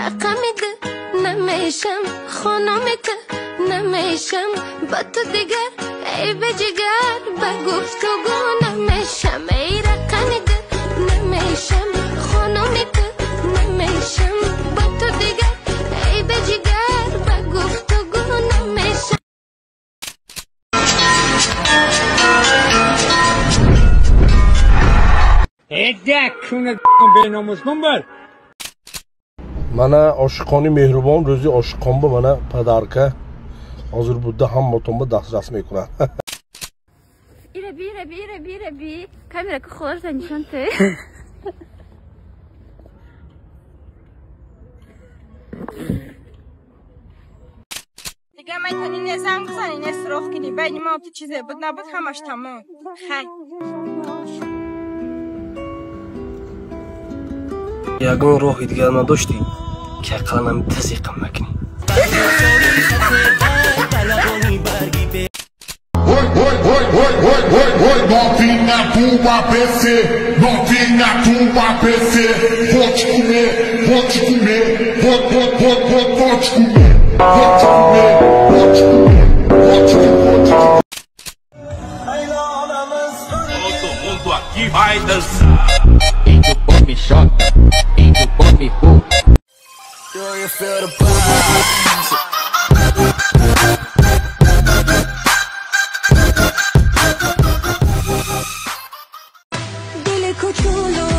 Рақами ду намешам, хонуми ту намешам, ба ту дигар эй бе ҷигар ба гуфтугӯ намешам. Эй рақами ду намешам, хонуми ту намешам, ба ту дигар эй бе ҷигар ба гуфтугӯ намешам. Мана ошиқони меҳрубон рӯзи ошиқонба мана падарка ҳозир буда ҳаммотонба дастрас мекунад. Ира би, ира би, ира би, ира би. Камера ку холашда нишон те. Дига метавонӣ не занг бизанӣ, не суроғ кунӣ. Байни мо ту чизе буд набуд, ҳамаш тамом. Хай. Ягон роҳи дигар надоштӣ, ки ақаллан ҳамин тазиқам накунӣ. Oi, oi, oi, oi, oi, oi, oi, novinha do ABC, novinha do ABC, vou te comer, vou te comer, vou, vou, vou, vou, vou te comer, vou te comer, vou te comer, vou te, vou te. Todo mundo aqui vai dançar. Indo come choca, indo come pu. Do you feel the vibes? Дили кучулу,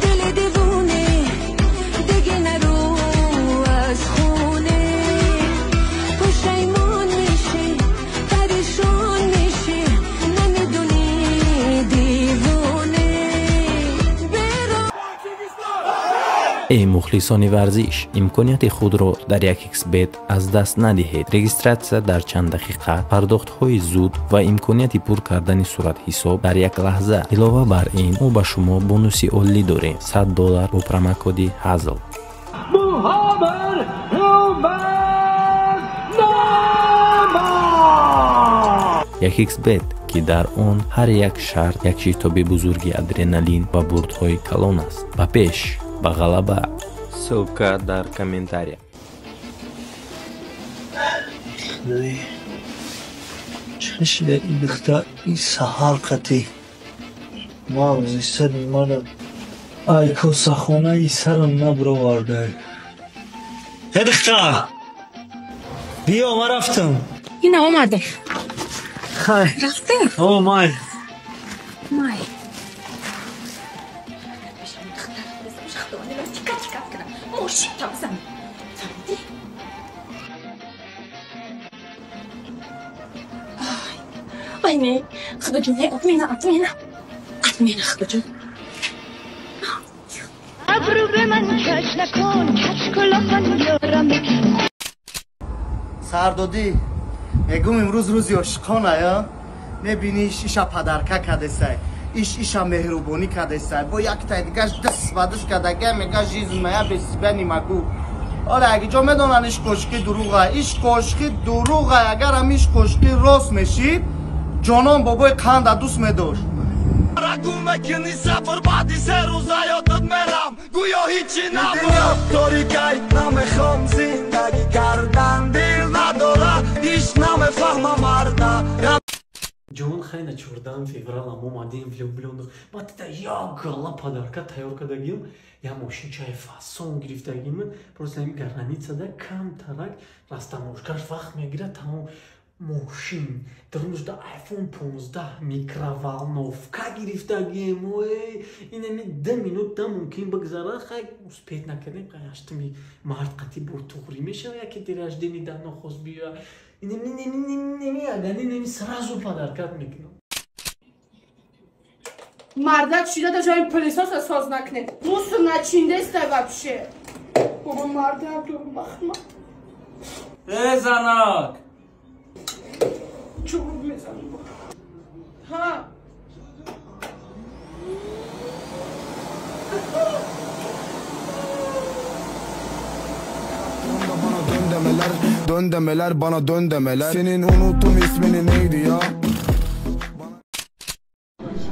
дили дивуне, диге нару аз хоне. Пушаймон меши, парешон меши, намедуни дивоне. Эй мухлисони варзиш, имконияти худро дар 1xBet аз даст надиҳед. Регистратсия дар чанд дақиқа, пардохтҳои зуд ва имконияти пур кардани суратҳисоб дар як лаҳза. Илова бар ин, мо ба шумо бонуси олӣ дорем: $100 бо промокоди ҳазл. 1xBet, ки дар он ҳар як шарт як шитоби бузурги адреналин ва бурдҳои калон аст. Ба пеш, ба ғалаба. Ссылка дар комментария. Чӣ шуда ин духтар ин саҳар қатӣ мағзи сари мана ай косахонаи сарам набароварда. Э духтар, биё, ман рафтам. Ина омада. Хай. Рафтӣ? О, май. Май. Ай не, Худоҷон, не, отмена, отмена. Отмена, Худоҷон. Абрӯ ба ман каҷ накун, каҷ кулоҳан ёрам. Сардодӣ, мегум имрӯз рӯзи ошиқона, я? Мебиниш иша падарка кадесай, иш иша меҳрубонӣ кадесай, бо яктай дигаш даст ба даст кадага, мега жизнь моя без тебя не могу. Оре, аги ҷо медонан иш қошиқи дурӯға, иш қошиқи дурӯға, агарам иш қошиқи рост мешид, ҷонон бобои қанда дӯст медошт. Рагу мекунӣ сафр, баъди се рӯза ёдат мерам, гӯё ҳичи набуд. Торикай намехом зиндагӣ кардан, дил надора, ҳич намефаҳмам марда. Ҷон, хай на 14 феврал ам омадем влюблённых. Ма тида як гала подарка тайёр кардагим, я мошинчаи фасон гирифтагим. Просто ҳамин границада камтарак растаможкаш вақт мегирад, тамом. Мошин дарунашда iPhone 15 микроволновка гирифтагим. Ой, инами 2 минут да мумкин бигзарад, хай успеть накардем. Хай 8 март қатӣ бо туғрӣ мешава, яке день рождения да нохост биёяд. Инами агани неми сразу подаркат мекунам. Мардак шида даже ин пылесоса соз накунед. Мусор начиндеста вообще. Бобо мардак дурбахма. Э занак. Чурук мезанам. Ҳа. Bana dön demeler, dön demeler, bana dön demeler. Senin unuttum ismini neydi ya?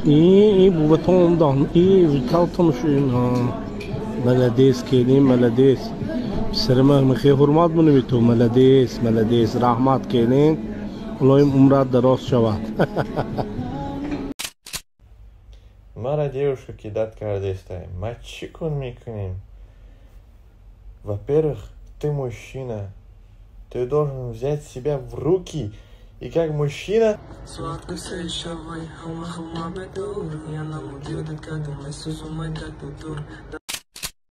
И буватон дан, и виталтон шин. Молодец, келин, молодец. Писарima мехе ҳурмат бунеми ту. Молодец, молодец. Раҳмат, келин. Илоҳим умрат дароз шавад. Мара девушка кидать кардестай. Ма чӣ кун мекунем? Во-первых, ты мужчина. Ты должен взять себя в руки и как мужчина.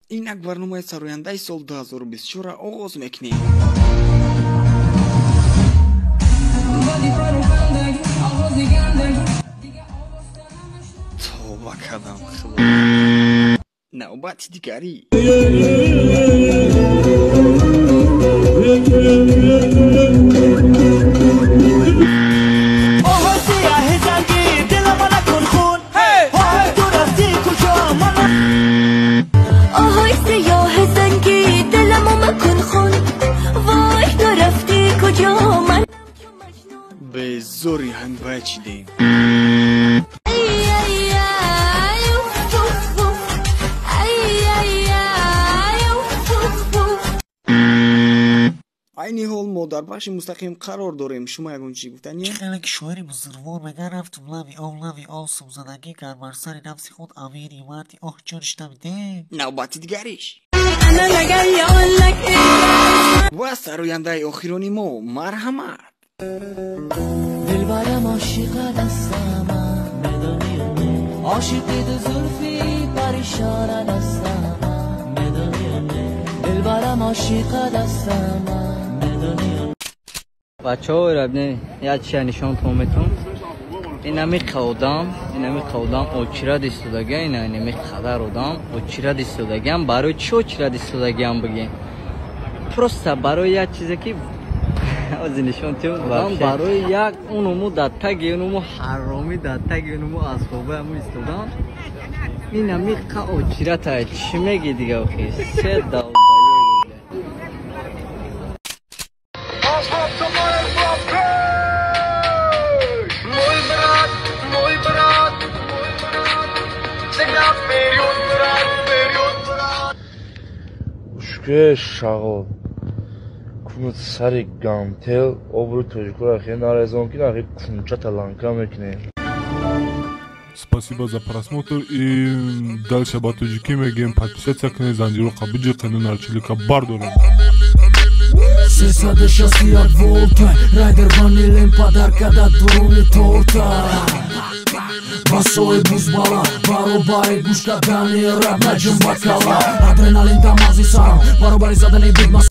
Инак барномаи сарояндаи сол 2024 оғоз мекунем. Тавба кардам, Худо. Навбати дигарӣ. آهای سیاه زنگی دلمو مکن خون، وای تو رفتی کجا من به زوری هم بچیدیم. Айни ҳол мо дар бахши мустақим қарор дорем. Шумо ягон чӣ гуфтанӣ? Хеле ки шоири бузургвор мегӯяд, рафтум лаби об, лаби об, сумзадагӣ кард бар сари нафси худ амири марди оҳ чун шунавидем. Навбати дигариш. Ва сарояндаи охирони мо марҳамат. Дилбарам ошиқа дастама, ошиқи ду зулфи паришона дастама, дилбарам ошиқа дастама. Бачаҳо рабне як чия нишонтон метавон. Инами қавдам, инами қавдам очирад истодага, ина инами қадар одам очирад истодагиам. Барои чӣ очирад истодагиам бигем? Просто барои як чизе ки ози нишон тиём, барои як унуму дар таги унуму ҳаромӣ, дар таги унуму асбобаи ҳаму истодам. Инами қа очирата чӣ меги дига охи? Се дав. Ушке шағол кунут сари гантел обрӯи тоҷикоро хеле нарезон ки нахи кунча таланка мекунем. Спасибо за просмотр и дальше ба тоҷикӣ мегӯем подписаться кунед, занҷиро қабиҷиқену нарчилика бардорем. 361 волта райдер ванилен подарка да дуруни торта басои бузбала баробари гӯш кардани раб наҷум ба кала адреналин дамази сарам баробари задани бигма.